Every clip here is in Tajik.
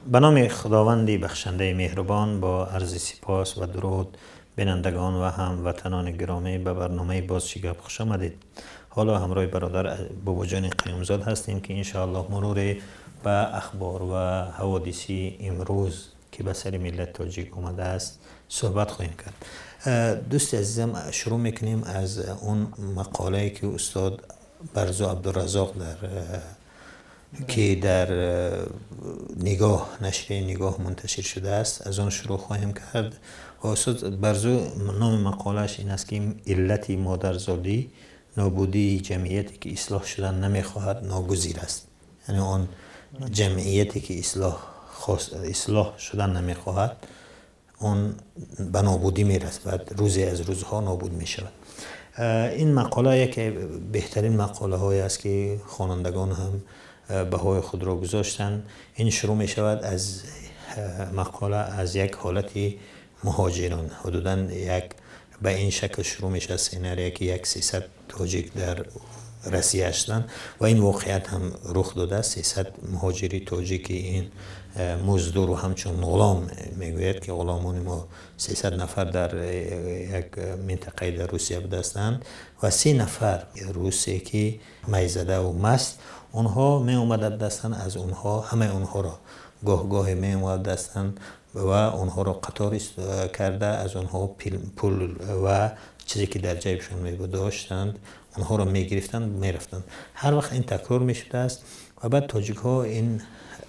Ба номи Худованди бахшандаи меҳрубон, бо арзи сипос ва дуруд, бинандагон ва ҳамватанони гиромӣ, ба барномаи «Боз чӣ гап» хуш омадед. Ҳоло ҳамроҳи бародар Бобоҷони Қаюмзод ҳастем, ки иншоаллоҳ муруре ба ахбор ва ҳаводиси имрӯз, ки ба сари миллати тоҷик омадааст, суҳбат хоҳем кард. Дӯсти азизам, шурӯъ мекунем аз он мақолае, ки устод Барзу Абдуразоқ дар Нигоҳ, нашрияи Нигоҳ мунташир шудааст, аз он шурӯъ хоҳем кард. Ва устод Барзу номи мақолааш ин аст, ки иллати модарзодӣ нобудии ҷамъияте, ки ислоҳ шудан намехоҳад, ногузир аст. Яъне он ҷамъияте, ки ислоҳ шудан намехоҳад, он ба нобудӣ мерасад, рӯзе аз рӯзҳо нобуд мешавад. Ин мақола яке беҳтарин мақолаҳое аст, ки хонандагон ҳам баҳои худро гузоштанд. Ин шурӯъ мешавад аз мақола аз як ҳолати муҳоҷирон. Ҳудудан як ба ин шакл шурӯъ мешавад сценария, ки як 300 тоҷик дар Россия ҳастанд ва ин воқеият ҳам рух додааст. 300 муҳоҷири тоҷики ин муздуру ҳамчун ғулом мегӯяд, ки ғуломони мо 300 нафар дар як минтақаи дар Русия будастанд ва 3 нафар русе, ки майзадаву маст, онҳо меомадастанд, аз онҳо ҳамаи онҳоро гоҳ-гоҳе меомадастанд ва онҳоро қатор карда, аз онҳо пул ва чизе, ки дар ҷайбшон мебуд, доштанд, онҳоро мегирифтанд, мерафтанд. Ҳар вақт ин такрор мешудааст. Ва баъд тоҷикҳо, ин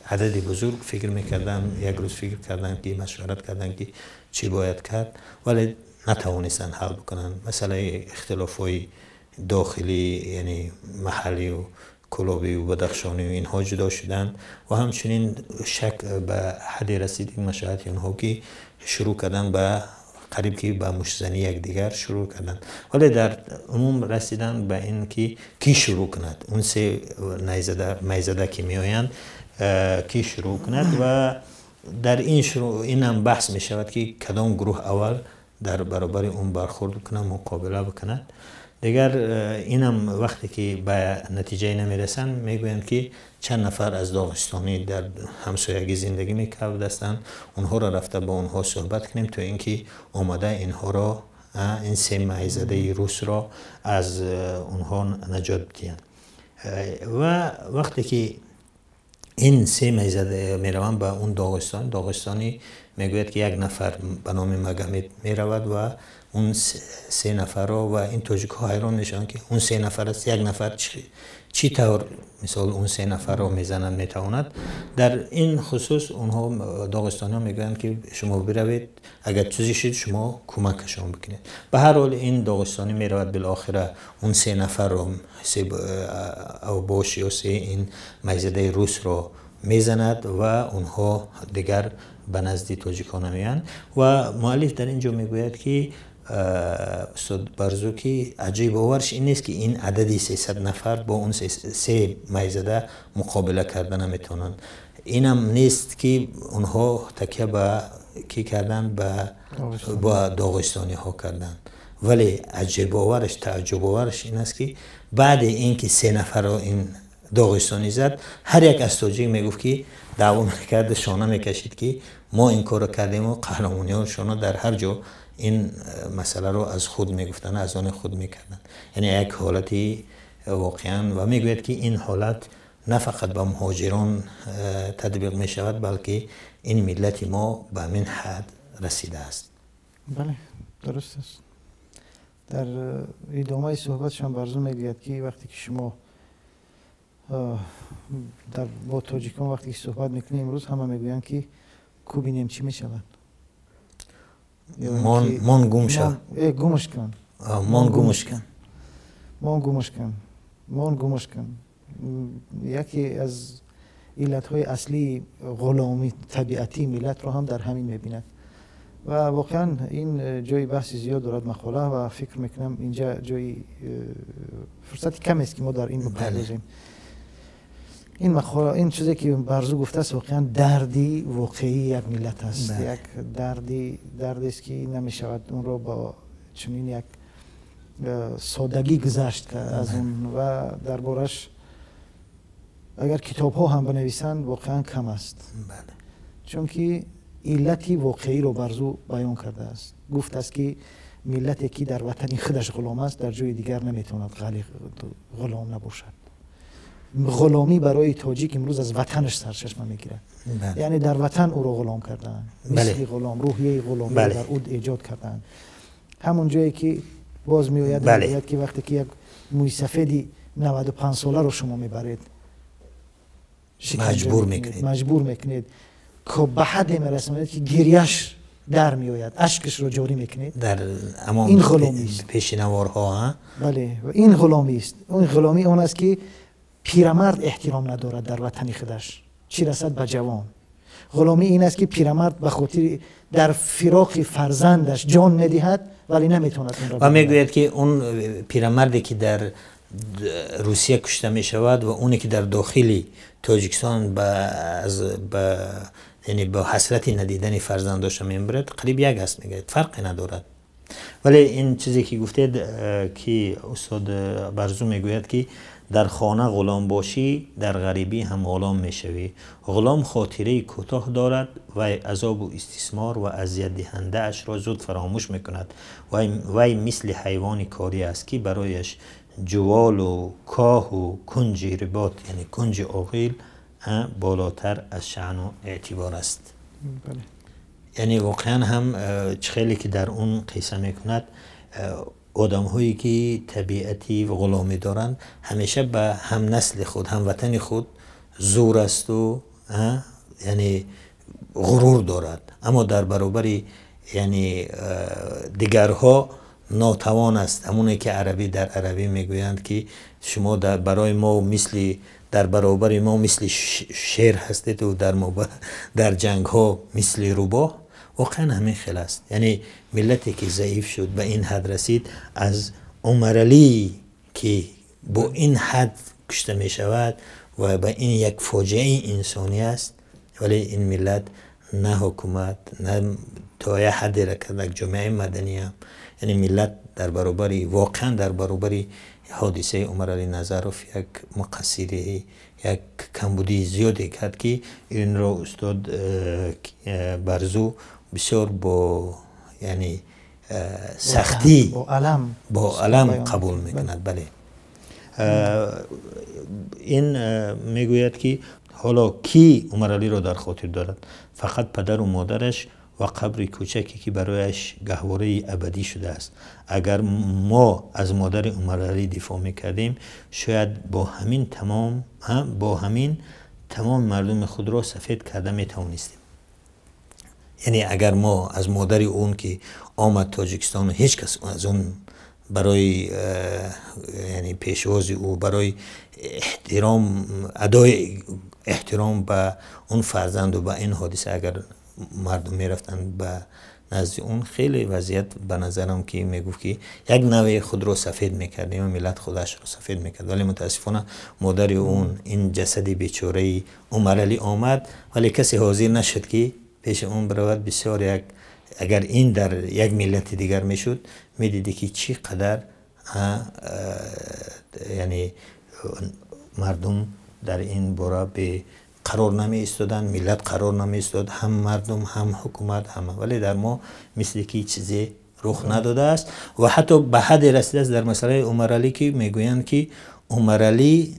адади бузург, фикр мекарданд, як рӯз фикр карданд, ки машварат карданд, ки чӣ бояд кард, вале натавонистанд ҳал бикунанд. Масъалаи ихтилофҳои дохилӣ, яъне маҳаллию Кулобию Бадахшонию инҳо ҷудо шуданд ва ҳамчунин шак ба ҳадде расид ин машварати онҳо, ки шурӯъ карданд ба қариб ки ба муштзанӣ якдигар шурӯъ карданд. Вале дар умум расиданд ба ин, ки кӣ шурӯъ кунад, он се майзада, ки меоянд, кӣ шурӯъ кунад. Ва дар ин шурӯъ инам баҳс мешавад, ки кадом гурӯҳ аввал дар баробари он бархӯрд бикунад, муқобила бикунад. Дигар инам вақте ки ба натиҷае намерасанд, мегӯянд, ки чанд нафар аз доғистонӣ дар ҳамсоягӣ зиндагӣ мекардастанд, онҳоро рафта бо онҳо суҳбат кунем, то ин ки омада инҳоро, ин се майзадаи русро аз онҳо наҷот бидиҳанд. Ва вақте ки ин се майзада мераванд ба он Доғистон, доғистонӣ мегӯяд, ки як нафар ба номи Магомед меравад ва он се нафарро, ва ин тоҷикҳо ҳайрон мешаванд, ки он се нафар аст, як нафар чӣ тавр, мисол, он се нафарро мезанад метавонад. Дар ин хусус онҳо, доғистониҳо, мегӯянд, ки шумо биравед, агар чизе шуд, шумо кӯмакашон бикунед. Ба ҳар ҳол ин доғистонӣ меравад, билохира он се нафарро, се авбош ё се ин майзадаи русро мезанад ва онҳо дигар ба назди тоҷикҳо намеоянд. Ва муаллиф дар ин ҷо мегӯяд, ки устод Барзу, ки аҷибоварш ин нест, ки ин адади 300 нафар бо он се майзада муқобила карда наметавонанд. Инам нест, ки онҳо такя ба кӣ карданд, ба доғистониҳо карданд. Вале аҷибоварш, тааҷҷубоварш ин аст, ки баъди ин ки се нафарро ин доғистонӣ зад, ҳар як аз тоҷик мегуфт, ки даъво мекард, шона мекашид, ки мо ин корро кардему қаҳрамониҳошона дар ҳар ҷо ин масъаларо аз худ мегуфтанд, аз они худ мекарданд. Яъне як ҳолати воқеан. Ва мегӯяд, ки ин ҳолат на фақат ба муҳоҷирон татбиқ мешавад, балки ин миллати мо ба ҳамин ҳад расидааст. Бале, дуруст аст. Дар идомаи суҳбатшон Барзу мегӯяд, ки вақте ки шумо бо тоҷикон вақте ки суҳбат мекунем, имрӯз ҳама мегӯянд, ки ку бинем, чӣ мешавад. Мон гум шав. Гумш кун. Мон гумш кун. Мон гумш кун, мон гумш кун. Яке аз иллатҳои аслии ғуломии табиатии миллатро ҳам дар ҳамин мебинад. Ва воқеан ин ҷои баҳси зиёд дорад мақола ва фикр мекунам, инҷа ҷои фурсати камест, ки мо дар ин бипардозем. Ин мақола, ин чизе, ки Барзу гуфтааст, воқеан дарди воқеии як миллат аст. Як дардест, ки намешавад онро бо чунин як содагӣ гузашт аз он ва дар бораш агар китобҳо ҳам бинависанд, воқеан кам аст. Чунки иллати воқеиро Барзу баён кардааст. Гуфтааст, ки миллате, ки дар ватани худаш ғулом аст, дар ҷои дигар наметавонад ғулом набошад. Ғуломӣ барои тоҷик имрӯз аз ватанаш сарчашма мегирад, яъне дар ватан ӯро ғулом кардаанд, мисли ғулом, рӯҳияи ғуломиро дар ӯ эҷод кардаанд. Ҳамон ҷое ки боз меояд, мегӯяд, ки вақте ки як мӯйсафеди 95 соларо шумо мебаред, маҷбур мекунед, маҷбур мекунед, ба ҳадде мерасонед, ки гиряш дар меояд, ашкашро ҷорӣ мекунед. Дар ин ғуломист. Пеши наворҳо. Бале, ин ғуломист. Он ғуломӣ он аст, ки пирамард эҳтиром надорад дар ватани худаш, чӣ расад ба ҷавон. Ғуломӣ ин аст, ки пирамард ба хотири дар фироқи фарзандаш ҷон медиҳад, вале наметавонад онро. Ва мегӯяд, ки он пирамарде, ки дар Русия кушта мешавад, ва оне, ки дар дохили Тоҷикистон ба яъне бо ҳасрати надидани фарзандоша мемирад, қариб як аст, мегӯяд, фарқе надорад. Вале ин чизе, ки гуфтед, ки устод Барзу мегӯяд, ки дар хона ғулом бошӣ, дар ғарибӣ ҳам ғулом мешавӣ. Ғулом хотираи кӯтоҳ дорад. Вай азобу истисмор ва азиятдиҳандаашро зуд фаромӯш мекунад. Вай мисли ҳайвони корӣ аст, ки барояш ҷуволу коҳу кунҷи рибот, яъне кунҷи оғил, болотар аз шаъну эътибор аст. Яъне воқеан ҳам чӣ хеле ки дар он қисса мекунад, одамҳое, ки табиати ғуломӣ доранд, ҳамеша ба ҳамнасли худ, ҳамватани худ зур асту, яъне ғурур дорад, аммо дар баробари, яъне, дигарҳо нотавон аст. Ҳамоне ки арабӣ, дар арабӣ мегӯянд, ки шумо барои мо мисли, дар баробари мо мисли шер ҳастеду дар ҷангҳо мисли рӯбоҳ. Воқеан ҳамин хел аст. Яъне миллате, ки заиф шуд, ба ин ҳад расид, аз Умаралӣ, ки бо ин ҳад кушта мешавад ва ба ин як фоҷиаи инсонӣ аст, вале ин миллат на ҳукумат, на то як ҳаддеро кард, як ҷомеаи маданиям, яъне миллат дар баробари, воқеан дар баробари ҳодисаи Умаралӣ Назаров як муқассирӣ, як камбудии зиёде кард, ки инро устод Барзу бисёр бо, яъне, сахтӣ, бо алам қабул мекунад. Бале, ин мегӯяд, ки ҳоло кӣ Умаралиро дар хотир дорад? Фақат падару модараш ва қабри кӯчаке, ки барояш гаҳвораи абадӣ шудааст. Агар мо аз модари Умаралӣ дифоъ мекардем, шояд бо ҳамин тамом мардуми худро сафед карда метавонистем. Яъне агар мо аз модари он, ки омад Тоҷикистону ҳеҷ кас аз он барои яъне пешвози ӯ, барои эҳтиром, адои эҳтиром ба он фарзанду ба ин ҳодиса, агар мардум мерафтанд ба назди он, хеле вазъият ба назарам ки мегуфт, ки як навъе худро сафед мекардем, миллат худашро сафед мекард. Вале мутаассифона модари он, ин ҷасади бечораи Умаралӣ омад, вале касе ҳозир нашуд, ки пеши он биравад. Бисёр як, агар ин дар як миллати дигар мешуд, медидӣ, ки чӣ қадар, яъне, мардум дар ин бора беқарор намеистоданд, миллат қарор намеистод, ҳам мардум, ҳам ҳукумат, ҳама. Вале дар мо мисли ки чизе рух надодааст ва ҳатто ба ҳадде расидааст дар масъалаи Умаралӣ, ки мегӯянд, ки Умаралӣ,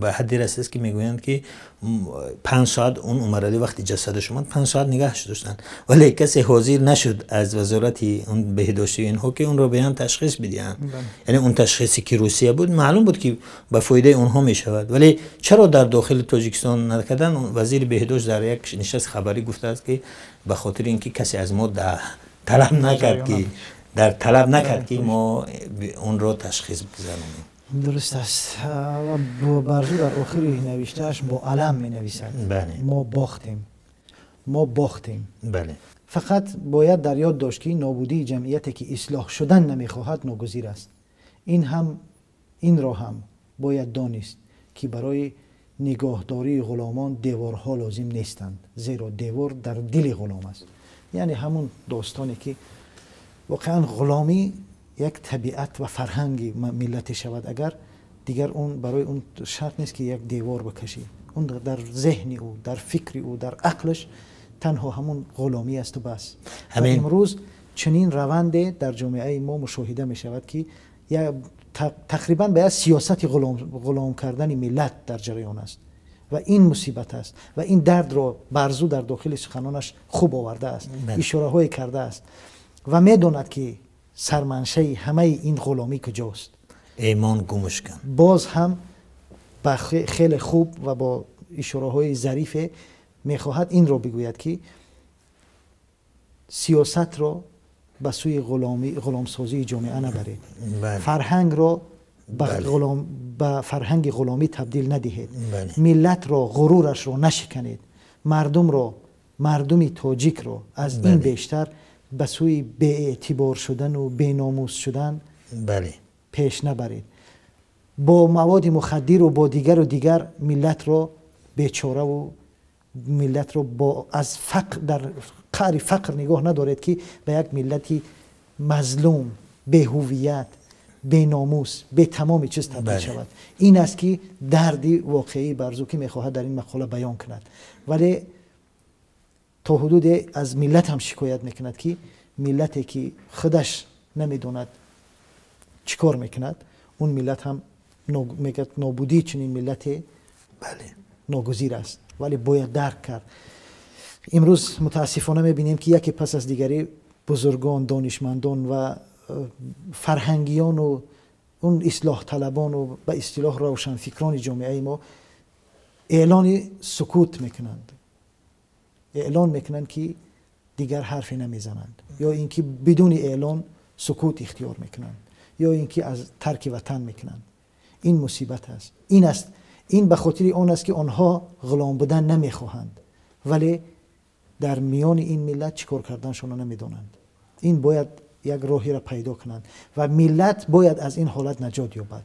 ба ҳадде расидааст, ки мегӯянд, ки 5 соат он Умаралӣ, вақти ҷасадаш омад, 5 соат нигаҳш доштанд, вале касе ҳозир нашуд аз вазорати он беҳдоштии инҳо, ки онро беян ташхис бидиҳанд. Яъне он ташхисе, ки Русия буд, маълум буд, ки ба фоидаи онҳо мешавад, вале чаро дар дохили Тоҷикистон накарданд? Вазири беҳдошт дар як нишасти хабарӣ гуфтааст, ки ба хотири ин ки касе аз мо талаб накард, ки дар талаб накард, ки мо онро ташхис бигзаронем. Дуруст аст. Барзу дар охири навиштааш бо алам менависад: мо бохтем, мо бохтем. Фақат бояд дар ёд дошт, ки нобудии ҷамъияте, ки ислоҳ шудан намехоҳад, ногузир аст. Ин ҳам, инро ҳам бояд донист, ки барои нигоҳдории ғуломон деворҳо лозим нестанд, зеро девор дар дили ғулом аст. Яъне ҳамун достоне, ки воқеан ғуломӣ як табиат ва фарҳанги миллате шавад агар, дигар он барои он шарт нест, ки як девор бикашӣ. Он дар зеҳни ӯ, дар фикри ӯ, дар ақлаш танҳо ҳамун ғуломӣ аст ва бас. Имрӯз чунин раванде дар ҷомеаи мо мушоҳида мешавад, ки тақрибан ба як сиёсати ғулом кардани миллат дар ҷараён аст ва ин мусибат аст ва ин дардро Барзу дар дохили суханонаш хуб овардааст, ишораҳое кардааст ва медонад, ки сарманшаи ҳамаи ин ғуломӣ куҷост. Имон гумш кун. Боз ҳам ба хеле хуб ва бо ишораҳои зарифе мехоҳад инро бигӯяд, ки сиёсатро ба сӯи ғуломсозии ҷомеа набаред, фарҳангро ба фарҳанги ғуломӣ табдил надиҳед, миллатро, ғурурашро нашиканед, мардумро, мардуми тоҷикро аз ин бештар ба сӯи беэътибор шудан ва беномус шудан пеш набаред, бо маводи мухаддиру бо дигару дигар миллатро бечораву миллатро аз фақр дар қаъри фақр нигоҳ надоред, ки ба як миллати мазлум, беҳувият, беномус, бетамоми чиз табдил шавад. Ин аст, ки дарди воқеии Барзу, ки мехоҳад дар ин мақола баён кунад, вале то ҳудуде аз миллат ҳам шикоят мекунад, ки миллате, ки худаш намедонад чӣ кор мекунад, он миллат ҳам мегӯяд, нобудии чунин миллате ногузир аст, вале бояд дарк кард. Имрӯз мутаассифона мебинем, ки яке пас аз дигаре бузургон, донишмандон ва фарҳангиёну он ислоҳталабону ба истилоҳ равшанфикрони ҷомеаи мо эълони сукут мекунанд, эълон мекунанд, ки дигар ҳарфе намезананд, ё ин ки бидуни эълон сукут ихтиёр мекунанд, ё ин ки аз тарки ватан мекунанд. Ин мусибат аст. Ин аст, ин ба хотири он аст, ки онҳо ғулом будан намехоҳанд, вале дар миёни ин миллат чӣ кор карданашонро намедонанд. Ин бояд як роҳеро пайдо кунанд ва миллат бояд аз ин ҳолат наҷот ёбад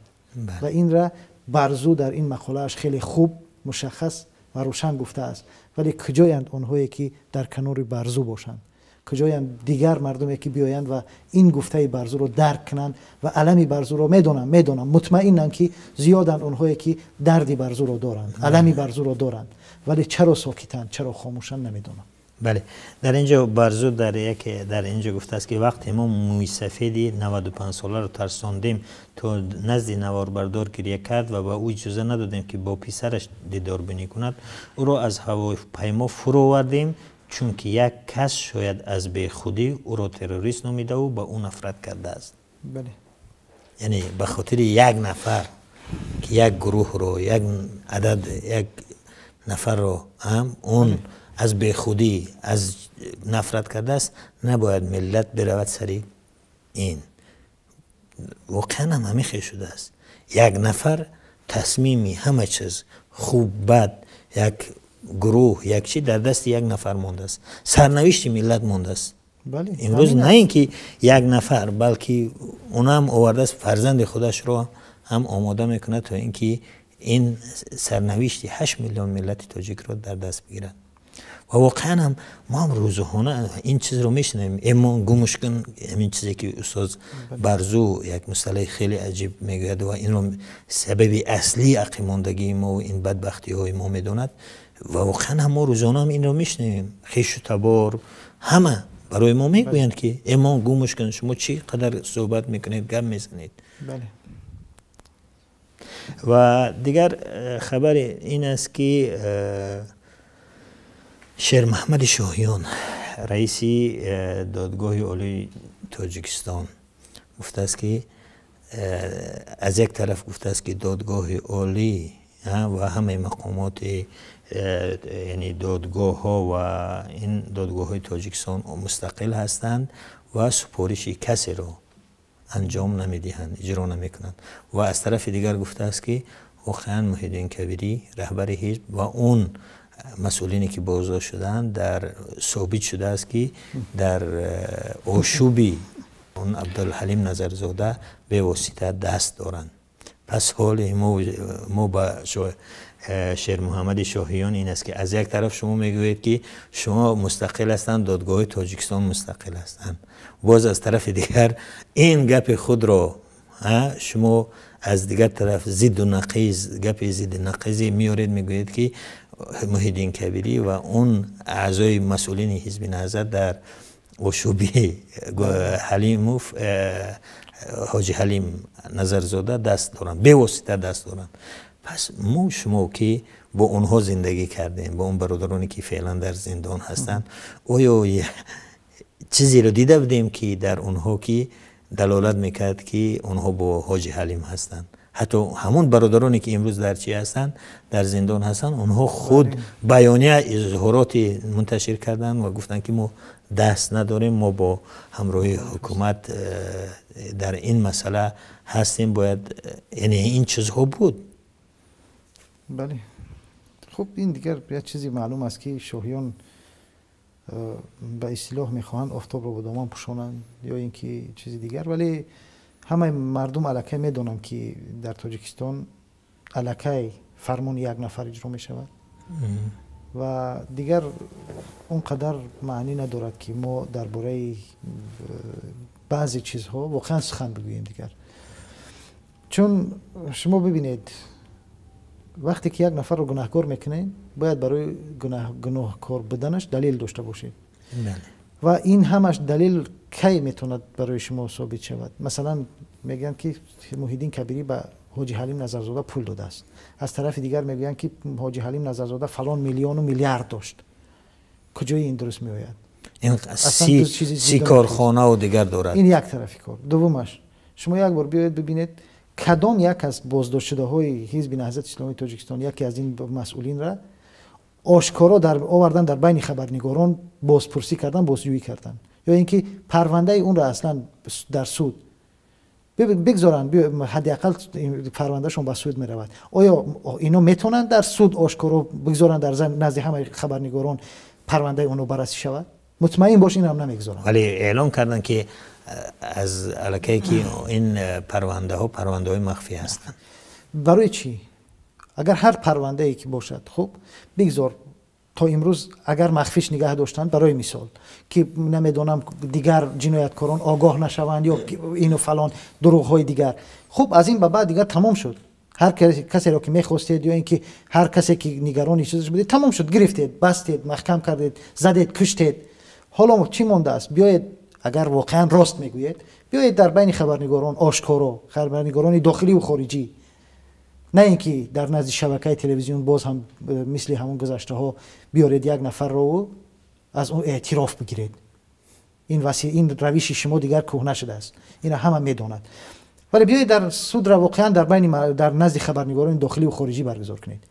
ва инра Барзу дар ин мақолааш хеле хуб, мушаххас ва рӯшан гуфтааст. Вале куҷоянд онҳое, ки дар канори Барзу бошанд? Куҷоянд дигар мардуме, ки биёянд ва ин гуфтаи Барзуро дарк кунанд ва алами Барзуро медонам, медонам, мутмаинам, ки зиёданд онҳое, ки дарди Барзуро доранд, алами Барзуро доранд, вале чаро сокитанд, чаро хомӯшанд, намедонам. Бале, дар инҷо Барзу дар яке дар инҷо гуфтааст, ки вақте мо мӯйсафеди 95 соларо тарсондем, то назди наворбардор гиря кард ва ба ӯ иҷоза надодем, ки бо писараш дидорбинӣ кунад, ӯро аз ҳавопаймо фуровардем, чунки як кас шояд аз бехудӣ ӯро террорист номидаву ба ӯ нафрат кардааст. Яъне ба хотири як нафар, ки як гурӯҳро, як адад, як нафарро ҳам он аз бехудӣ аз нафрат кардааст, набояд миллат биравад сари ин. Воқеан ҳам ҳамин хел шудааст: як нафар тасмими ҳама чиз, хуб, бад, як гурӯҳ, як чи дар дасти як нафар мондааст, сарнавишти миллат мондааст. Имрӯз на ин ки як нафар, балки онам овардааст, фарзанди худашро ҳам омода мекунад, то ин ки ин сарнавишти 8 миллион миллати тоҷикро дар даст бигирад. Ва воқеан ҳам мо ҳам рӯзона ин чизро мешунавем: эмон гумш кун. Ҳамин чизе, ки устоз Барзу як масъалаи хеле аҷиб мегӯяд ва инро сабаби аслии ақибмондагии мо ва ин бадбахтиҳои мо медонад. Ва воқеан ҳам мо рӯзона ҳам инро мешунавем, хешу табор ҳама барои мо мегӯянд, ки эмон гумш кун, шумо чӣ қадар суҳбат мекунед, гап мезанед. Ва дигар хабари ин аст, ки Шермаҳмади Шоҳиён, раиси Додгоҳи Олии Тоҷикистон, гуфтааст, ки аз як тараф гуфтааст, ки Додгоҳи Олӣ ва ҳамаи мақомоти, яъне додгоҳҳо ва ин додгоҳҳои Тоҷикистон мустақил ҳастанд ва супориши касеро анҷом намедиҳанд, иҷро намекунанд, ва аз тарафи дигар гуфтааст, ки воқеан Муҳиддин Кабирӣ, раҳбари ҳизб, ва он масъулине, ки боздошт шудаанд, дар собит шудааст, ки дар ошӯби он Абдулҳалим Назарзода бевосита даст доранд. Пас ҳоли мо ба Шермуҳаммади Шоҳиён ин аст, ки аз як тараф шумо мегӯед, ки шумо мустақил ҳастанд, додгоҳҳои Тоҷикистон мустақил ҳастанд, боз аз тарафи дигар ин гапи худро Шумо аз дигар тараф зидду нақиз, гапи зидди нақизе меоред, мегӯед ки Муҳиддин Кабирӣ ва он аъзои масъулини Ҳизби Наҳзат дар ошӯби Ҳалимов, Ҳоҷи Ҳалим Назарзода даст доранд, бевосита даст доранд. Пас мо шумо ки бо онҳо зиндагӣ кардем, бо он бародароне ки феълан дар зиндон ҳастанд, оё чизеро дида будем ки дар онҳо ки далолат мекард ки онҳо бо Ҳоҷи Ҳалим ҳастанд? Ҳатто ҳамон бародароне ки имрӯз дар чӣ ҳастанд, дар зиндон ҳастанд, онҳо худ баёния, изҳороти мунташир карданд ва гуфтанд ки мо даст надорем, мо бо ҳамроҳии ҳукумат дар ин масъала ҳастем. Бояд, яъне ин чизҳо буд. Бале, хуб, ин дигар як чизи маълум аст ки шоҳиён ба истилоҳ мехоҳанд офтобро бо доман пӯшонанд ё ин ки чизи дигар, вале ҳамаи мардум аллакай медонанд, ки дар Тоҷикистон аллакай фармони як нафар иҷро мешавад ва дигар он қадар маънӣ надорад, ки мо дар бораи баъзе чизҳо воқеан сухан бигӯем дигар. Чун шумо бибинед, вақте ки як нафарро гунаҳкор мекунед, бояд барои гуноҳкор буданаш далел дошта бошед. Ва ин ҳамаш далел кай метавонад барои шумо собит шавад? Масалан, мегӯянд, ки Муҳиддин Кабирӣ ба Ҳоҷи Ҳалим Назарзода пул додааст, аз тарафи дигар мегӯянд, ки Ҳоҷи Ҳалим Назарзода фалон миллиону миллиард дошт. Куҷои ин дуруст меояд? Си корхонаву дигар дорад. Ин як тарафи кор. Дуввумаш, шумо як бор биёед, бибинед, кадом як аз боздоштшудаҳои Ҳизби Наҳзати Исломии Тоҷикистон, яке аз ин масъулинра ошкоро овардан, дар байни хабарнигорон бозпурсӣ кардан, бозҷӯӣ кардан, ё ин ки парвандаи онро аслан дар суд бигзоранд, ҳадди ақал парвандашон ба суд меравад. Оё ино метавонанд дар суд ошкоро бигзоранд, дар назди ҳамаи хабарнигорон парвандаи онҳо баррасӣ шавад? Мутмаин бош, инам намегузоранд. Вале эълон карданд, ки аз аллакае ки ин парвандаҳо парвандаҳои махфӣ ҳастанд. Барои чӣ? Агар ҳар парвандае ки бошад, хуб, бигзор то имрӯз агар махфиш нигаҳ доштанд, барои мисол, ки намедонам, дигар ҷинояткорон огоҳ нашаванд ё ину фалон дурӯғҳои дигар, хуб, аз ин ба баъд дигар тамом шуд. Ҳар касеро ки мехостед ё ин ки ҳар касе ки нигарони чизаш будед, тамом шуд, гирифтед, бастед, маҳкам кардед, задед, куштед. Ҳоло чӣ мондааст? Биёед, агар воқеан рост мегӯед, биёед дар байни хабарнигорон ошкоро, хабарнигорони дохиливу хориҷӣ, на ин ки дар назди шабакаи телевизион, боз ҳам мисли ҳамон гузаштаҳо биёред як нафарро, аз он эътироф бигиред. Ин равиши шумо дигар кӯҳна шудааст, ина ҳама медонад. Вале биёед дар судра воқеан дар назди хабарнигорони дохиливу хориҷӣ баргузор кунед,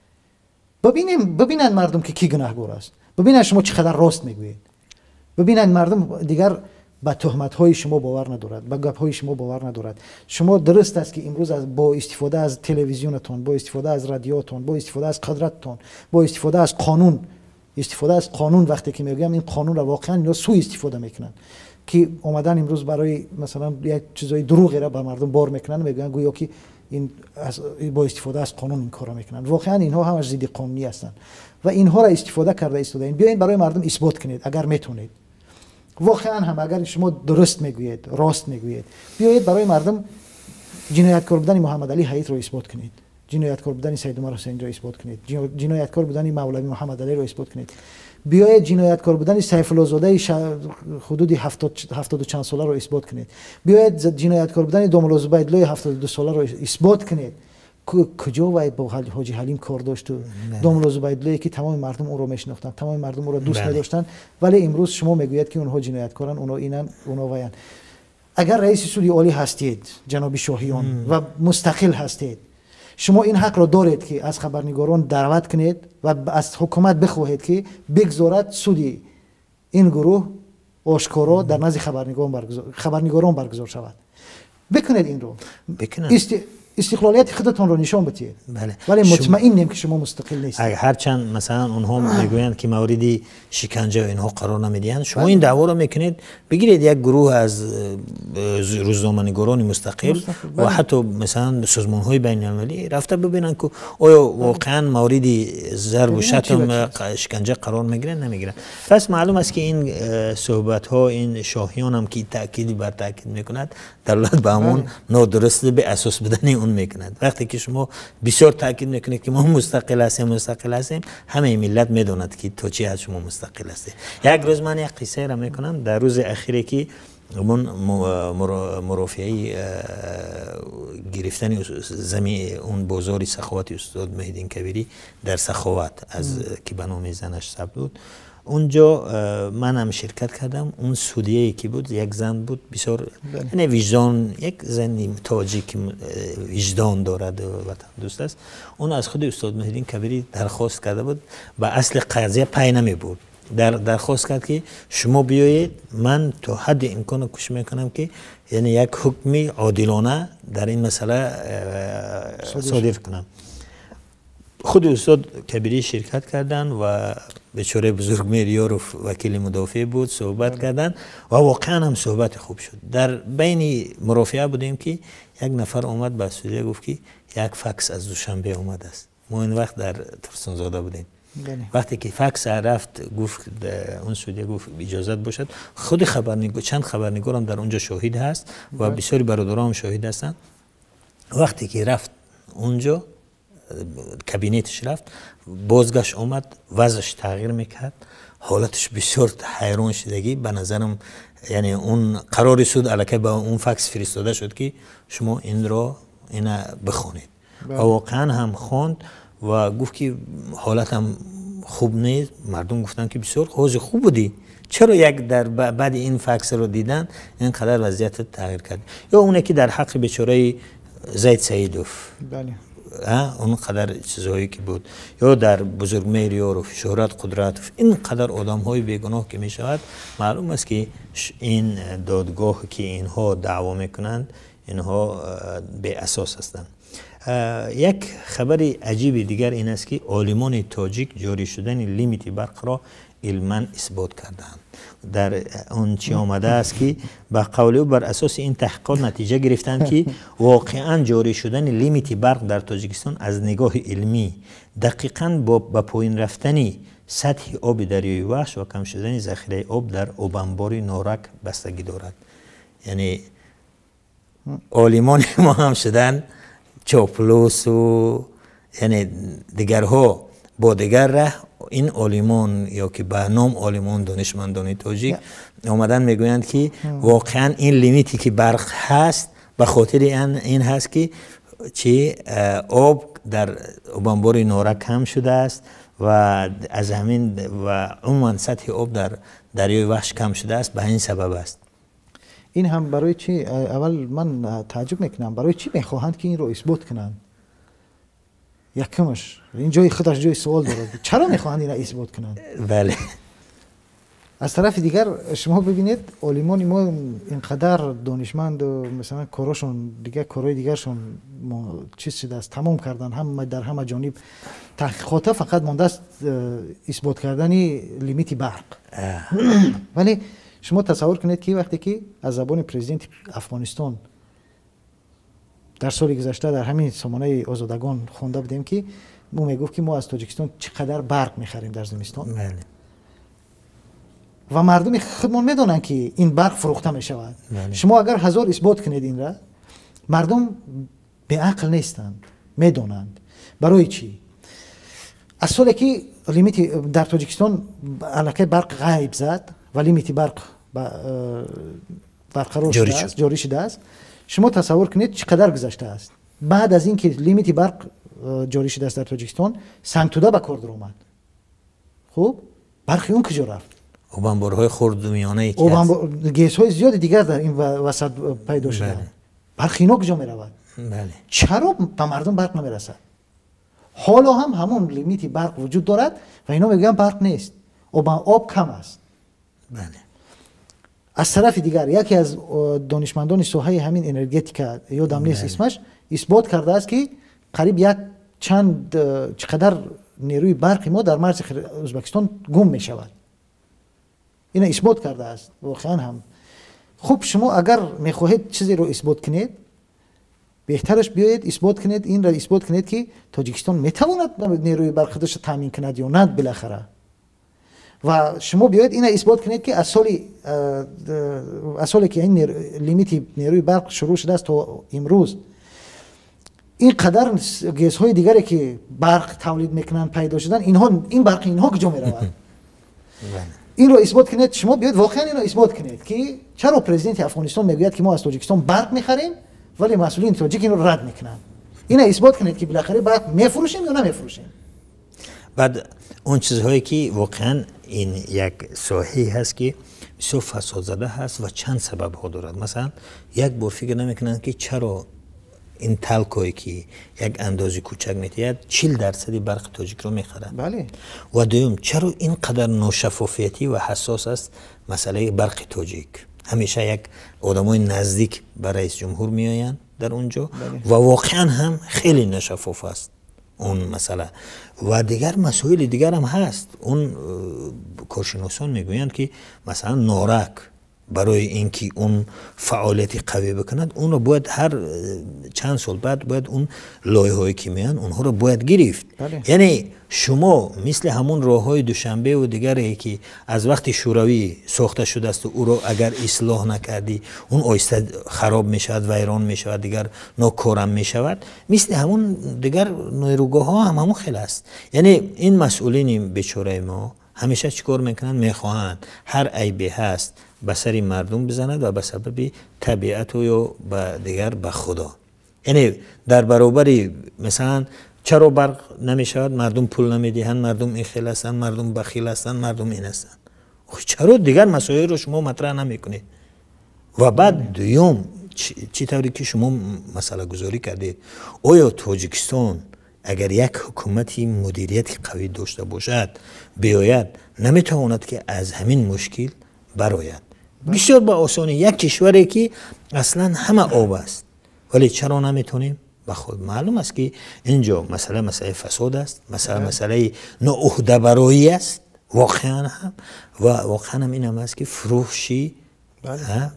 бибинем, бибинанд мардум, ки кӣ гунаҳгор аст, бибинанд, шумо чӣ қадар рост мегӯед, бибинанд мардум дигар ба туҳматҳои шумо бовар надорад, ба гапҳои шумо бовар надорад. Шумо дуруст аст, ки имрӯз бо истифода аз телевизионатон, бо истифода аз радиотон, бо истифода аз қудрататон, бо истифода аз қонун, истифода аз қонун, вақте ки мегӯям, ин қонунро воқеан ино сӯ истифода мекунанд, ки омадан имрӯз барои масалан як чизои дурӯғеро ба мардум бор мекунанд, мегӯянд, гӯё ки ин бо истифода аз қонун ин корро мекунанд. Воқеан инҳо ҳамаш зидди қонунӣ ҳастанд ва инҳоро истифода карда истодаем. Биёед, барои мардум исбот кунед, агар метавонед. Воқеан ҳам агар шумо дуруст мегӯед, рост мегӯед, биёед, барои мардум ҷинояткор будани Муҳаммадалӣ Ҳаитро исбот кунед, ҷинояткор будани Саидумар Ҳусайниро исбот кунед, ҷинояткор будани мавлави Муҳаммадалиро исбот кунед. Биёед, ҷинояткор будани Сайфуллозодаи ҳудуди ҳафтоду чанд соларо исбот кунед. Биёед, ҷинояткор будани домулло Зубайдуллои 72 соларо исбот кунед. Куҷо вай бо Ҳоҷи Ҳалим кор дошту? Домулло Зубайдуллое, ки тамоми мардум ӯро мешинохтанд, тамоми мардум ӯро дӯст медоштанд, вале имрӯз шумо мегӯяд, ки онҳо ҷинояткоранд, онҳо инанд, онҳо ваянд. Агар раиси суди олӣ ҳастед, ҷаноби Шоҳиён, ва мустақил ҳастед, шумо ин ҳақро доред, ки аз хабарнигорон даъват кунед ва аз ҳукумат бихоҳед, ки бигзорад суди ин гурӯҳ ошкоро дар назди хабарнигорон баргузор шавад. Бикунед инро. Истиқлолияти худатонро нишон бидиҳед, вале мутмаинем, ки шумо мустақил нестед. Ҳарчанд, масалан, онҳо мегӯянд, ки мавриди шиканҷа инҳо қарор намедиҳанд, шумо ин даъворо мекунед. Бигиред як гурӯҳ аз рӯзноманигорони мустақил ва ҳатто, масалан, созмонҳои байналмилалӣ рафта бибинанд, ки оё воқеан мавриди зарбу шатм, шиканҷа қарор мегиранд, намегиранд. Пас маълум аст, ки ин суҳбатҳо, ин шоҳиёнам, ки таъкид бар таъкид мекунад, далолат ба ҳамон нодуруст, беасос будани он мекунад. Вақте ки шумо бисёр таъкид мекунед, ки мо мустақил ҳастем, мустақил ҳастем, ҳамаи миллат медонад, ки то чӣ ҳад шумо мустақил ҳастед. Як рӯз ман як қиссаеро мекунам. Дар рӯзи ахире, ки ҳамон мурофиаи гирифтани зами он бозори Саховати устод Муҳиддин Кабирӣ дар Саховат, аз ки ба номи занаш сабт буд, унҷо манам ширкат кардам. Он судияе ки буд, як зан буд, бисёр, яъне виҷдон, як зани тоҷик, ки виҷдон дорад, ватандӯст аст. Он аз худи устод Муҳиддин Кабирӣ дархост карда буд, ба асли қазия пай намебурд, дархост кард, ки шумо биёед, ман то ҳадди имкон кӯшиш мекунам, ки яъне як ҳукми одилона дар ин масъала содир кунам. Худи устод Кабирӣ ширкат карданд ва бечораи Бузургмеҳр Ёров вакили мудофеъ буд. Суҳбат карданд ва воқеан ҳам суҳбати хуб шуд. Дар байни мурофиа будем, ки як нафар омад, ба судия гуфт, ки як факс аз Душанбе омадааст. Мо ин вақт дар Турсунзода будем. Вақте ки факс рафт, гуфт, он судия гуфт, иҷозат бошад, худи хабарнигор, чанд хабарнигорам дар онҷо шоҳид ҳаст ва бисёри бародарам шоҳид ҳастанд. Вақте ки рафт онҷо, кабинеташ рафт, бозгашт омад, вазъаш тағйир мекард, ҳолаташ бисёр ҳайрон шудагӣ. Ба назарам, яъне он қарори суд аллакай ба он факс фиристода шуд, ки шумо инро ина бихонед. Ва воқеан ҳам хонд ва гуфт, ки ҳолатам хуб нест. Мардум гуфтанд, ки бисёр ҳозир хуб будӣ, чаро як дар баъди ин факсро дидан ин қадар вазъиятат тағйир кард? Ё оне ки дар ҳаққи бечораи Зайд Саидов он қадар чизҳое ки буд, ё дар Бузургмеҳр Ёров, Шӯҳрат Қудратов, ин қадар одамҳои бегуноҳ ки мешавад, маълум аст, ки ин додгоҳ, ки инҳо даъво мекунанд, инҳо беасос ҳастанд. Як хабари аҷиби дигар ин аст, ки олимони тоҷик ҷорӣ шудани лимити барқро илман исбот карданд. Дар он чӣ омадааст, ки ба қавли ӯ, бар асоси ин таҳқиқот натиҷа гирифтанд, ки воқеан ҷорӣ шудани лимити барқ дар Тоҷикистон аз нигоҳи илмӣ дақиқан ба поин рафтани сатҳи оби дарёи Вахш ва кам шудани захираи об дар обанбори Норак бастагӣ дорад. Яъне олимони мо ҳам шуданд чоплусу, яъне дигарҳо бо дигар раҳ. Ин олимон ё ки ба ном олимон, донишмандони тоҷик омадан мегӯянд, ки воқеан ин лимите ки барқ ҳаст, ба хотири ин ҳаст, ки чи об дар обанбори Норак кам шудааст ва аз ҳамин ва умуман сатҳи об дар дарёи Вахш кам шудааст, ба ин сабаб аст. Ин ҳам барои чӣ? Аввал ман тааҷҷуб мекунам, барои чӣ мехоҳанд, ки инро исбот кунанд? Якумаш, ин ҷои худаш ҷои суол дорад, чаро мехоҳанд ина исбот кунанд? Аз тарафи дигар, шумо бибинед, олимони мо инқадар донишманду, масалан, корошон дигар, корҳои дигаршон чиз шудааст, тамом кардан, ҳама дар ҳама ҷониб таҳқиқота, фақат мондааст исбот кардани лимити барқ. Вале шумо тасаввур кунед, ки вақте ки аз забони президенти Афғонистон дар соли гузашта дар ҳамин сомонаи Озодагон хонда будем, ки ӯ мегуфт, ки мо аз Тоҷикистон чӣ қадар барқ мехарем дар зимистон ва мардуми худмон медонанд, ки ин барқ фурӯхта мешавад. Шумо агар ҳазор исбот кунед инра, мардум беақл нестанд, медонанд. Барои чӣ? Аз соле ки лимити дар Тоҷикистон аллакай барқ ғайб зад ва лимити барқ барқарор шудааст, ҷорӣ шудааст, шумо тасаввур кунед, чӣ қадар гузаштааст. Баъд аз ин ки лимити барқ ҷорӣ шудааст дар Тоҷикистон, Сангтуда ба кор даромад. Хуб, барқи он куҷо рафт? Обанборҳои хурду миёнае ки ГЭСҳои зиёди дигар дар ин васат пайдо шуданд. Барқи ино куҷо меравад? Чаро ба мардум барқ намерасад? Ҳоло ҳам ҳамон лимити барқ вуҷуд дорад ва ино мегӯянд, барқ нест, об кам аст. Аз тарафи дигар яке аз донишмандони соҳаи ҳамин энергетика, ёдам нест исмаш, исбот кардааст, ки қариб як чанд чӣ қадар нерӯи барқи мо дар марзи Ӯзбекистон гум мешавад. Ина исбот кардааст воқеан ҳам. Хуб, шумо агар мехоҳед чизеро исбот кунед, беҳтараш биёед исбот кунед, инро исбот кунед, ки Тоҷикистон метавонад нерӯи барқи худашро таъмин кунад ё на билахара. Ва шумо биёед ина исбот кунед, ки аз соле ки ин лимити нерӯи барқ шурӯъ шудааст то имрӯз ин қадар ГЭСҳои дигаре, ки барқ тавлид мекунанд, пайдо шудан, инҳо ин барқи инҳо куҷо меравад? Инро исбот кунед. Шумо биёед воқеан инро исбот кунед, ки чаро президенти Афғонистон мегӯяд, ки мо аз Тоҷикистон барқ мехарем, вале масъулини тоҷик инро рад мекунанд. Ина исбот кунед, ки билахара барқ мефурӯшем ё намефурӯшем. Баъд он чизҳое, ки воқеан ин як соҳае ҳаст, ки бисёр фасодзада ҳаст ва чанд сабабҳо дорад. Масалан, як бор фикр намекунанд, ки чаро ин ТАЛКОе, ки як андози кӯчак метиҳад, 40 дарсади барқи тоҷикро мехарад. Ва дуюм, чаро ин қадар ношаффофиятӣ ва ҳассос аст масъалаи барқи тоҷик? Ҳамеша як одамои наздик ба раис ҷумҳур меоянд дар он ҷо ва воқеан ҳам хеле ношаффоф аст он масъала. Ва дигар масоили дигарам ҳаст. Он коршиносон мегӯянд, ки масалан Норак барои ин ки он фаъолияти қавӣ бикунад, онро бояд ҳар чанд сол баъд бояд он лоиҳое, ки меоянд, онҳоро бояд гирифт. Яъне шумо мисли ҳамон роҳҳои Душанбеву дигаре, ки аз вақти Шӯравӣ сохта шудааст, ӯро агар ислоҳ накардӣ, он оҳиста хароб мешавад, вайрон мешавад, дигар нокорам мешавад. Мисли ҳамон дигар нерӯгоҳҳо ҳам ҳамон хел аст. Яъне ин масъулини бечораи мо ҳамеша чӣ кор мекунанд? Мехоҳанд ҳар айбе ҳаст, ба сари мардум бизанад ва ба сабаби табиату ё ба дигар ба Худо. Яъне дар баробари масалан чаро барқ намешавад? Мардум пул намедиҳанд, мардум ин хел ҳастанд, мардум бахил ҳастанд, мардум ин ҳастанд. Чаро дигар масоилро шумо матраҳ намекунед? Ва баъд дуюм, чӣ тавре ки шумо масъалагузорӣ кардед, оё Тоҷикистон агар як ҳукумати мудирияти қавӣ дошта бошад, биёяд, наметавонад, ки аз ҳамин мушкил барояд бисёр ба осонӣ? Як кишваре, ки аслан ҳама об аст, вале чаро наметонем ба худ? Маълум аст, ки ин ҷо масъала масъалаи фасод аст, масъала масъалаи ноуҳдабароӣ аст воқеан ҳам. Ва воқеан ҳам инам аст, ки фурӯши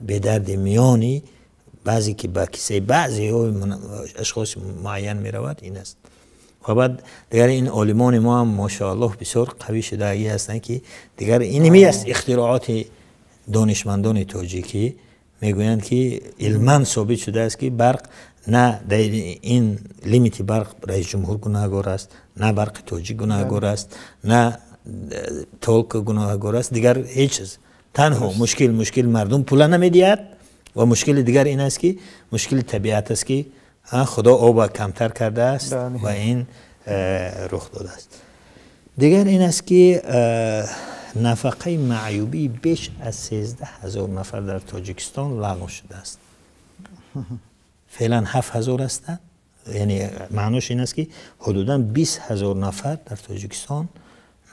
бедарди миёни баъзе, ки ба кисаи баъзеҳои ашхоси муайян меравад, ин аст. Ва баъд дигар ин олимони мо ҳам, мошоаллоҳ, бисёр қавӣ шудагӣ ҳастанд, ки дигар иними аст ихтироъоти донишмандони тоҷикӣ. Мегӯянд, ки илман собит шудааст, ки барқ на дар ин лимити барқ раисҷумҳур гунаҳгор аст, на барқи тоҷик гунаҳгор аст, на ТАЛКО гунаҳгор аст, дигар ҳеҷ чиз. Танҳо мушкил мардум пула намедиҳад ва мушкили дигар ин аст, ки мушкили табиат аст, ки Худо оба камтар кардааст ва ин рух додааст. Дигар ин аст, ки нафақаи маъюбии беш аз 13 000 нафар дар Тоҷикистон лағв шудааст. Феълан 7000 ҳастанд. Яъне маънош ин аст, ки ҳудудан 20 000 нафар дар Тоҷикистон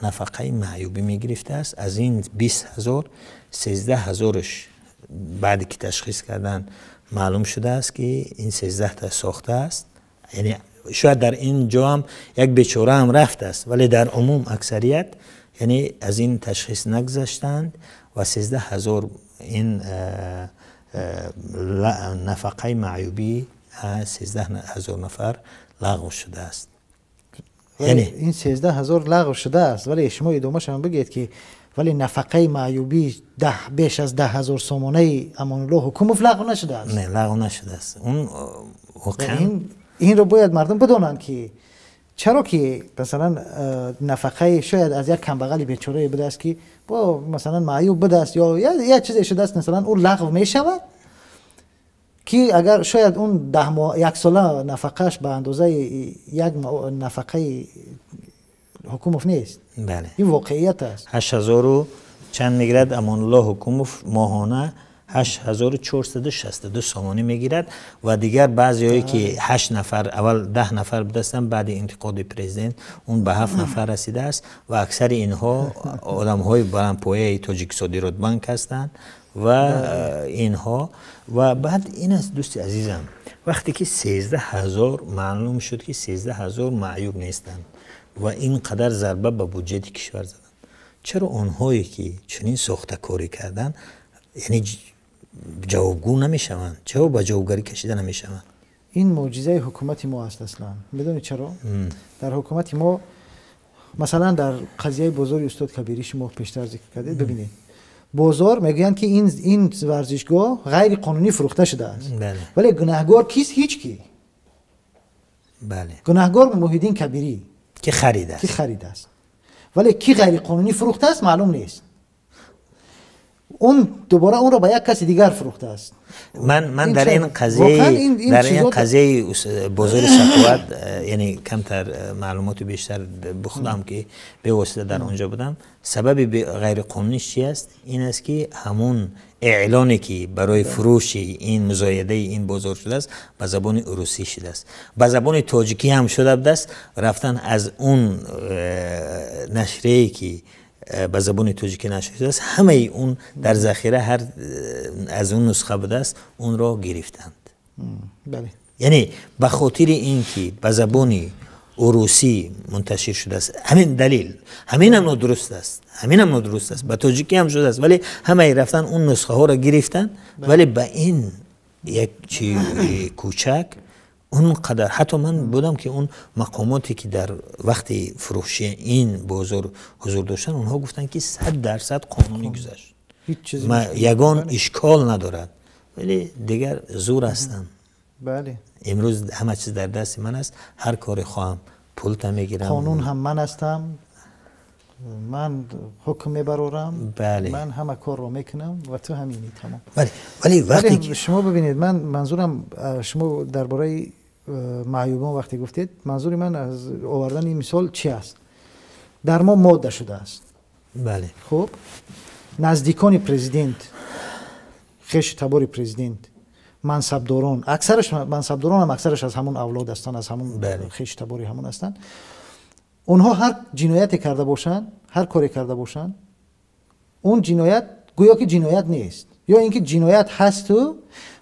нафақаи маъюбӣ мегирифтааст. Аз ин 20 000, 13 000-ш баъде ки ташхис кардан, маълум шудааст, ки ин 13-та сохтааст. Яъне шояд дар ин ҷо ҳам як бечора ҳам рафтааст, вале дар умум аксарият, яъне аз ин ташхис нагузаштанд ва 13 000 ин нафақаи маъюбӣ 13 000 нафар лағв шудааст. Яъне ин 13 000 лағв шудааст, вале шумо идомашам бигӯед, ки вале нафақаи маъюбӣ беш аз 10 000 сомонаи Амонулло Ҳукумов лағв нашудааст. Не, лағв нашудааст он воқеан. Инро бояд мардум бидонанд, ки чаро ки масалан нафақаи шояд аз як камбағали бечорае будааст, ки бо масалан маъюб будааст ё як чизе шудааст, масалан ӯ лағв мешавад, ки агар шояд он 10 моҳ яксола нафақааш ба андозаи як нафақаи Ҳукумов нест. Бале. Ин воқеият аст. 8000-у чанд мегирад Амонулло Ҳукумов моҳона, 8462 сомонӣ мегирад. Ва дигар баъзеҳое, ки ҳашт нафар, аввал 10 нафар будастанд, баъди интиқоди президент он ба ҳафт нафар расидааст ва аксари инҳо одамҳои баландпояи Тоҷиксодиротбанк ҳастанд. ва инҳо. Ва баъд ин аст, дӯсти азизам, вақте ки 13 000 маълум шуд, ки 13 000 маъюб нестанд ва ин қадар зарба ба буҷети кишвар заданд, чаро онҳое ки чунин сохтакорӣ карданд, яъне ҷавобгӯ намешаванд? Чаро ба ҷавобгарӣ кашида намешаванд? Ин мӯъҷизаи ҳукумати мо аст аслан. Медонед чаро? Дар ҳукумати мо, масалан, дар қазияи бозори Устод Кабирӣ шумо пештар зикр кардед, бибинед, бозор мегӯянд, ки ин варзишгоҳ ғайриқонунӣ фурӯхта шудааст, вале гунаҳгор кист? Ҳеҷ ки. Гунаҳгор Муҳиддин Кабирӣ, ки харидааст. Ки харидааст, вале ки ғайриқонунӣ фурӯхтааст, маълум нест. Он дубора онро ба як каси дигар фурӯхтааст. Ман дар ин қазияи бозори Саховат, яъне камтар маълумоти бештар бихудам, ки бевосита дар онҷо будам. Сабаби ғайриқонуниш чи аст? Ин аст, ки ҳамун эълоне, ки барои фурӯши ин, музоядаи ин бозор шудааст, ба забони русӣ шудааст. Ба забони тоҷикӣ ҳам шуда будааст. Рафтан аз он нашрие, ки ба забони тоҷикӣ нашр шудааст, ҳамаи он дар захира ҳар аз он нусха будааст, онро гирифтанд. Яъне ба хотири ин ки ба забони урусӣ мунташир шудааст, ҳамин далел. Ҳаминам нодуруст аст, ҳаминам нодуруст аст. Ба тоҷикӣ ҳам шудааст, вале ҳамаи рафтан он нусхаҳоро гирифтанд. Вале ба ин як чи кӯчак он қадар, ҳатто ман будам, ки он мақомоте, ки дар вақти фурӯши ин бозор ҳузур доштанд, онҳо гуфтанд, ки 100% қонунӣ гузашт, ягон ишкол надорад. Вале дигар зур ҳастанд. Имрӯз ҳама чиз дар дасти ман аст, ҳар коре хоҳам, пулта мегирам. Қонун ҳам ман ҳастам, ман ҳукм мебарорам, ман ҳама корро мекунам ва ту ҳамини, тамом. Вале вақте Шумо бибинед, ман манзурам, шумо дар бораи маъюбон вақте гуфтед, манзури ман аз овардани мисол чи аст? Дар мо модда шудааст. Хуб, наздикони президент, хеши табори президент, мансабдорон, аксараш мансабдоронам, аксараш аз ҳамон авлод ҳастанд, аз ҳамон хеши табори ҳамон ҳастанд. Онҳо ҳар ҷинояте карда бошанд, ҳар коре карда бошанд, он ҷиноят гӯё ки ҷиноят нест ё ин ки ҷиноят ҳасту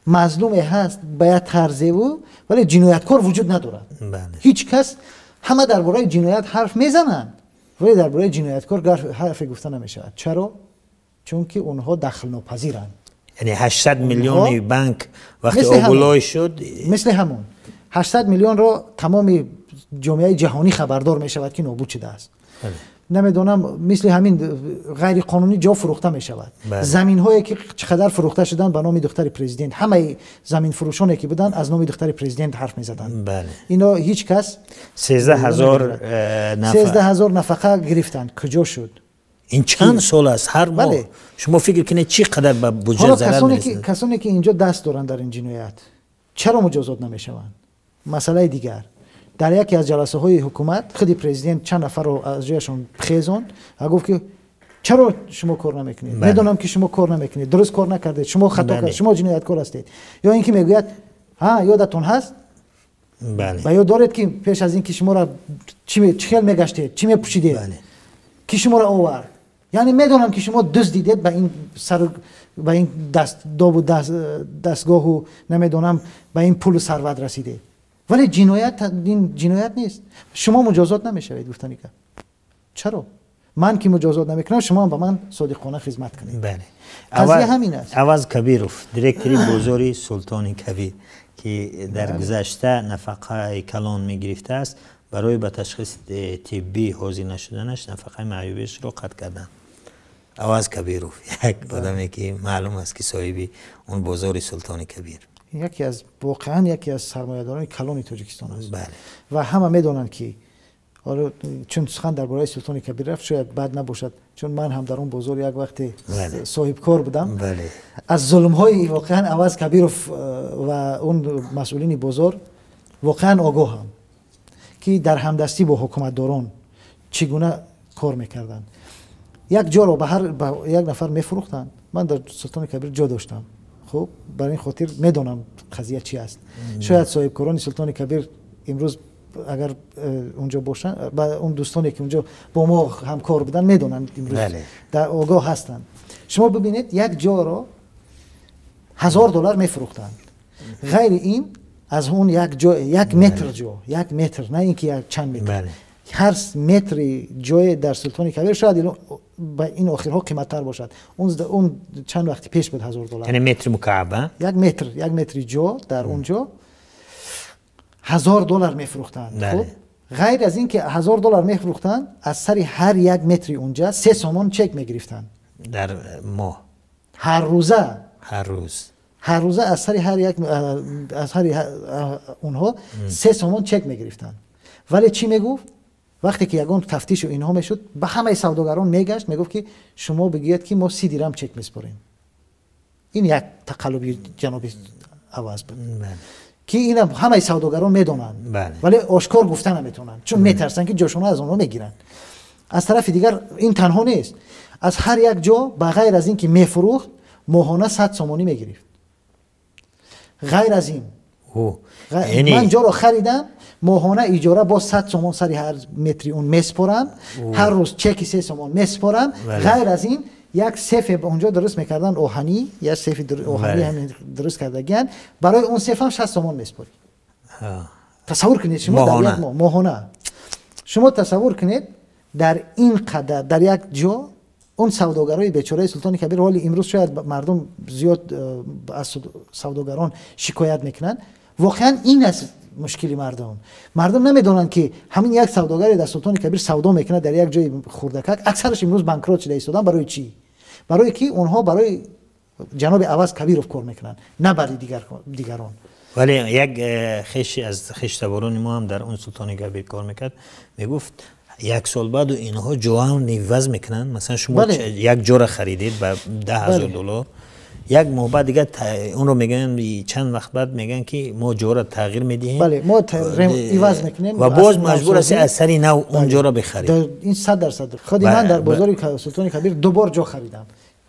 мазлуме ҳаст ба як тарзеву, вале ҷинояткор вуҷуд надорад. Ҳеҷ кас. Ҳама дар бораи ҷиноят ҳарф мезананд, вале дар бораи ҷинояткор ҳарфе гуфта намешавад. Чаро? Чунки онҳо дахлнопазиранд. Яъне 800 миллиони банк вақте обулой шуд. Мисли ҳамон 800 миллионро тамоми ҷомеаи ҷаҳонӣ хабардор мешавад, ки нобуд шудааст. Намедонам, мисли ҳамин ғайриқонунӣ ҷо фурӯхта мешавад, заминҳое ки чӣ қадар фурӯхта шуданд ба номи духтари президент, ҳамаи заминфурӯшоне ки буданд, аз номи духтари президент ҳарф мезаданд. Ино ҳеҷ кас. 13 000. 13 000 нафақа гирифтанд, куҷо шуд? Ин чанд сол аст, ҳар моҳ шумо фикр кунед, чӣ қадар ба буҷет зарар мерасад. Касоне ки инҷо даст доранд дар ин ҷиноят, чаро муҷозот намешаванд? Масъалаи дигар, дар яке аз ҷаласаҳои ҳукумат худи президент чанд нафарро аз ҷояшон хезонд ва гуфт, ки чаро шумо кор намекунед? Медонам, ки шумо кор намекунед, дуруст кор накардед, шумо хато кард, шумо ҷинояткор ҳастед. Ё ин ки мегӯяд: ҳа, ёдатон ҳаст, ба ёд доред, ки пеш аз ин ки шуморо чӣ хел мегаштед, чӣ мепӯшидед, ки шуморо овард? Яъне медонам, ки шумо дуздидед, ба ин сар, ба ин дастдобу дастгоҳу, намедонам, ба ин пулу сарват расидед, вале ҷиноят ин ҷиноят нест, шумо муҷозот намешавед. Гуфтани гап, чаро ман ки муҷозот намекунам, шумо ба ман содиқона хизмат кунед? Қазия ҳамин аст. Аваз Кабиров, директори бозори Султони Кабир, ки дар гузашта нафақаи калон мегирифтааст, барои ба ташхиси тиббӣ ҳозир нашуданаш нафақаи маъюбиашро қатъ карданд. Аваз Кабиров, як одаме, ки маълум аст, ки соҳиби он бозори Султони Кабир. Яке аз, воқеан, яке аз сармоядорони калони Тоҷикистон аст ва ҳама медонанд, ки ҳоло чун сухан дар бораи Султони Кабир рафт, шояд бад набошад, чун ман ҳам дар он бозор як вақте соҳибкор будам, аз зулмҳои воқеан Аваз Кабиров ва он масъулини бозор воқеан огоҳам, ки дар ҳамдастӣ бо ҳукуматдорон чӣ гуна кор мекарданд. Як ҷоро ба ҳар ба як нафар мефурӯхтанд. Ман дар Султони Кабир ҷо доштам, хуб, бар ин хотир медонам қазия чи аст. Шояд соҳибкорони Султони Кабир имрӯз агар унҷо бошанд, ба он дӯстоне, ки унҷо бо мо ҳамкор буданд, медонанд, имрӯз дар огоҳ ҳастанд. Шумо бибинед, як ҷоро $1000 мефурӯхтанд. Ғайри ин аз он як ҷо, як метр ҷо, як метр, на ин ки як чанд метр, ҳар метри ҷое дар Султони Кабир шояд ба ин охирҳо қиматтар бошад. Он чанд вақти пеш буд $1000. Яъне метри мукааб, як метр, як метри ҷо дар он ҷо $1000 мефурӯхтанд. Хуб, ғайр аз ин ки $1000 мефурӯхтанд, аз сари ҳар як метри онҷа 3 сомон чек мегирифтанд. Дар моҳ? Ҳар рӯза. Ҳар рӯз. Ҳар рӯза аз сари ҳар як, аз ҳар онҳо 3 сомон чек мегирифтанд. Вале чӣ мегуфт? Вақте ки ягон тафтишу инҳо мешуд, ба ҳамаи савдогарон мегашт, мегуфт ки шумо бигӯед ки мо 30 дирам чек меспорем. Ин як тақаллуби ҷаноби Аваз буд, ки ина ҳамаи савдогарон медонанд, вале ошкор гуфта наметавонанд, чун метарсанд ки ҷошона аз онҳо мегиранд. Аз тарафи дигар ин танҳо нест, аз ҳар як ҷо ба ғайр аз ин ки мефурӯхт, моҳона 100 сомонӣ мегирифт. Ғайр аз ин ман ҷоро харидам, моҳона иҷора боз 100 сомон сари ҳар метри он меспорам, ҳар рӯз чеки 3 сомон меспорам. Ғайр аз ин як сефе онҷо дуруст мекарданд, оҳанӣ, як сефи оҳанӣ ҳамин дуруст кардагиянд, барои он сеф ҳам 60 сомон меспорӣ. Тасаввур кунед шумо дар як моҳ моҳона, шумо тасаввур кунед дар ин қадар дар як ҷо он савдогарои бечораи Султони Кабир, ҳоли имрӯз шояд мардум зиёд аз савдогарон шикоят мекунанд. Воқеан ин аст мушкили мардум. Мардум намедонанд ки ҳамин як савдогаре дар Султони Кабир савдо мекунад дар як ҷои хурдакак, аксараш имрӯз банкрот шуда истоданд. Барои чӣ? Барое ки онҳо барои ҷаноби Аваз Кабиров кор мекунанд, на барои дигарон. Вале як хеши аз хештаборони мо ҳам дар он Султони Кабир кор мекард, мегуфт як сол баъду инҳо ҷоам иваз мекунанд. Масалан шумо як ҷора харидед ба $10,000, як моҳ баъд дигар онро мегӯянд, чанд вақт баъд мегӯянд ки мо ҷоро тағйир медиҳем, бале, мо иваз мекунем ва боз маҷбур ҳастӣ аз сари нав он ҷоро бихарӣ. Ин 100%. Худи ман дар бозори Султони Кабир 2 бор ҷо харидам.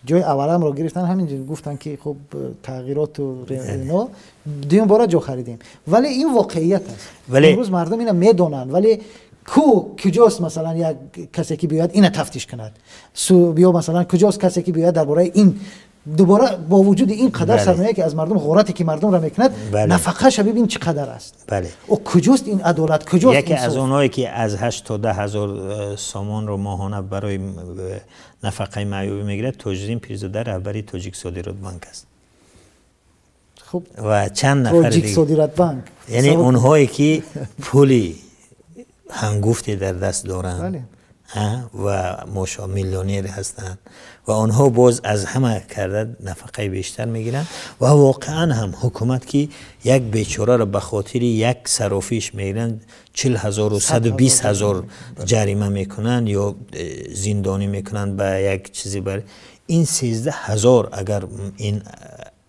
Ҷои авваламро гирифтан, ҳамин гуфтанд ки хуб тағйироту ино, дуюм бора ҷо харидем. Вале ин воқеият аст. Имрӯз мардум ина медонанд, вале ку куҷост масалан як касе ки биёяд ина тафтиш кунад? Биё масалан куҷост касе ки биёяд дар бораи ин дубора бо вуҷуди ин қадар сармоя ки аз мардум ғорате ки мардумро мекунад, нафақаша бибин чӣ қадар аст. О куҷост ин адолат, куҷост яке аз онҳое ки аз 8 то 10 ҳазор сомонро моҳона барои нафақаи маъюбӣ мегирад, Тоҷиддин Пирзода раҳбари Тоҷик Содиротбанк аст. Хуб, ва чанд нафар Тоҷик Содиротбанк, яъне онҳое ки пули ҳангуфте дар даст доранд ва миллионер ҳастанд ва онҳо боз аз ҳама карда нафақаи бештар мегиранд. Ва воқеан ҳам ҳукумат ки як бечораро ба хотири як сарофиш мегиранд 40,000 120,000 ҷарима мекунанд ё зиндонӣ мекунанд ба як чизи бар ин 13,000, агар ин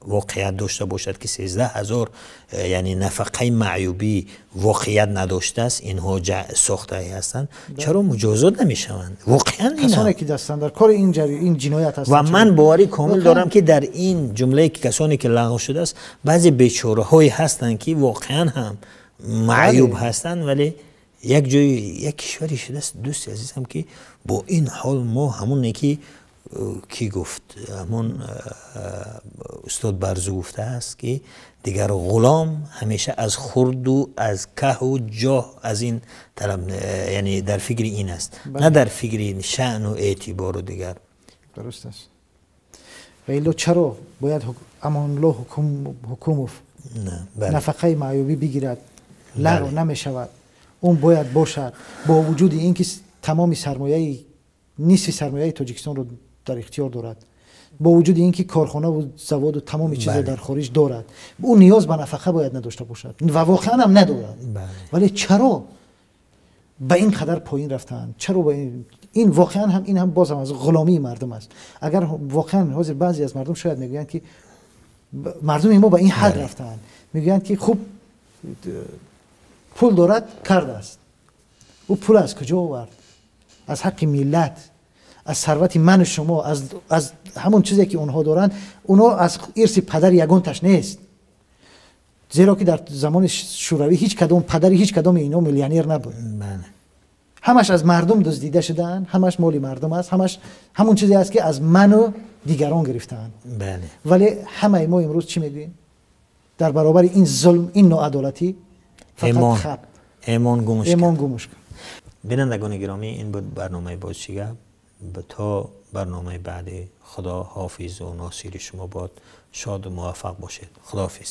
воқеият дошта бошад ки 13,000 яъне нафақаи маъюбӣ воқеият надоштааст, инҳо сохтаи ҳастанд, чаро муҷозот намешаванд? Воқеан касоне ки дастанд дар кори ин ҷиноят ҳастанд. Ва ман боварӣ комил дорам ки дар ин ҷумлае ки касоне ки лағв шудааст, баъзе бечораҳое ҳастанд ки воқеан ҳам маъюб ҳастанд, вале як ҷои як кишваре шудааст, дӯсти азизам, ки бо ин ҳол мо ҳамоне ки ки гуфт, ҳамон устод Барзу гуфтааст ки дигар ғулом ҳамеша аз хурду аз каҳу ҷоҳ аз ин талаб, яъне дар фикри ин аст, на дар фикри шаъну эътибору дигар. Дуруст аст. Ва илло чаро бояд Амонуллоҳ Ҳукумов нафақаи маъюбӣ бигирад? Лағв намешавад, он бояд бошад, бо вуҷуди ин ки тамоми сармояи, нисфи сармояи Тоҷикистонро дар ихтиёр дорад, бо вуҷуди ин ки корхонаву заводу тамоми чизро дар хориҷ дорад, ӯ ниёз ба нафақа бояд надошта бошад ва воқеан ҳам надорад. Вале чаро ба ин қадар поин рафтаанд? Чаро ба ин воқеан ҳам ин ҳам боз ҳам аз ғуломии мардум аст. Агар воқеан ҳозир баъзе аз мардум шояд мегӯянд ки мардуми мо ба ин ҳад рафтаанд, мегӯянд ки хуб пул дорад, кардааст, ӯ пул аз куҷо овард? Аз ҳаққи миллат, аз сарвати ману шумо, аз ҳамон чизе ки онҳо доранд, онҳо аз ирси падари ягонташ нест. Зеро ки дар замони Шӯравӣ ҳеҷ кадом падари ҳеҷ кадоми инҳо миллионер набуд. Ҳамаш аз мардум дуздида шудаанд, ҳамаш моли мардум аст, ҳамаш ҳамон чизе аст, ки аз ману дигарон гирифтаанд. Вале ҳамаи мо имрӯз чӣ мегӯем дар баробари ин зулм, ин ноадолатӣ? Фақат хап. Эмон гумш. Эмон гумш. Бинандагони гиромӣ, ин буд барномаи «Боз чӣ гап». То барномаи баъдӣ Худо ҳофизу носири шумо бод, шоду муваффақ бошед. Худоҳофиз.